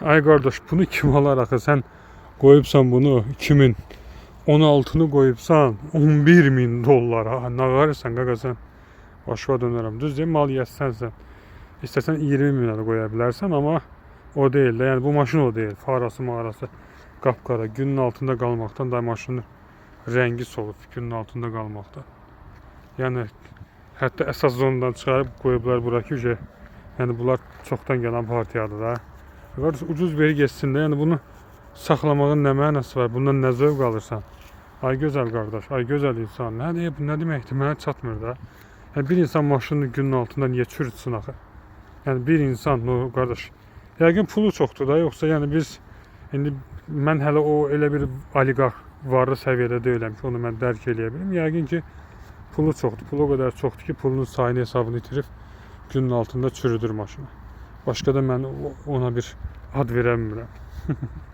Ay qardaş, bunu kim alar axı? Sən qoyubsan bunu 2016-nı qoyubsan 11 min dollara. Nə qarırsan qaqa sən? Başıma dönərəm. Düz deyim, mal yəssənsən. İstəsən 20 minə də qoya bilərsən, amma o deyil də. Yəni bu maşın o deyil. Farası, marası qapqara. Günün altında qalmaqdan da maşının rəngi solub günün altında qalmaqda. Yəni hətta əsas zonadan çıxarıb qoyublar bura ki, yəni bunlar çoxdan gələn partiyadır da. Qardaş, ucuz ver getsin də. Yəni bunu saxlamağın nə mənası var? Bundan nə zövq alırsan? Ay gözəl qardaş, ay gözəl insan. Nə deyə, bu nə deməkdir? Mənə çatmır da. Yəni bir insan maşını günün altında niyə çürütsün axı? Yəni bir insan, no qardaş, yəqin pulu çoxdur da, yoxsa yəni biz indi mən hələ o elə bir oliqarx varlı səviyyədə deyiləm ki, onu mən dərk eləyə bilim. Yəqin ki, pulu çoxdur. Pulu o qədər çoxdur ki, pulunun sayını hesabını itirib günün altında çürüdür maşını. Başqa da mən ona bir ad verə bilmirəm.